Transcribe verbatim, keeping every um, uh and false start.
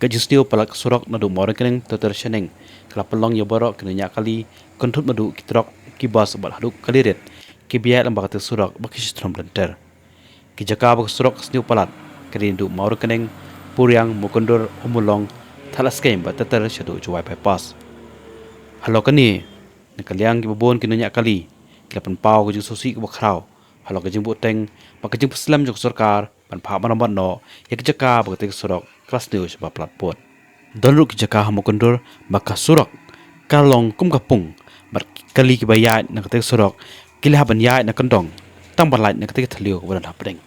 Ka jingsniew palat ka surok naduh Mawryngkneng ter ter sha Neng ka la pynlong ïa baroh ki nongñiah kali, kynthup naduh ki trok, ki bus bad haduh kali rit, kiba ïaid lyngba kata ka surok ba ki shu throm lynter. Ki jaka ba ka surok ka sniew palat ka dei naduh Mawryngkneng, Puriang, Mukyndur, Ummulong, Thadlaskeiñ bad ter ter shaduh Jowai Bypass. Halor kane, na ka liang kiba bun ki nongñiah kali ki la pynpaw ka jingsngewsih kaba khraw halor ka jingbuhteng bad ka jingpynslem jong ka sorkar ban phah maramot noh ïa ki jaka ba kata ka surok ka la sniew shaba palat bud. Don ruh ki jaka ha Mukyndur ba ka surok ka long kum ka pung, bad ki kali kiba ïaid na kata ka surok ki la hap ban ïaid na kyndong tang ban lait na kata ka thliew kaba don hapdeng.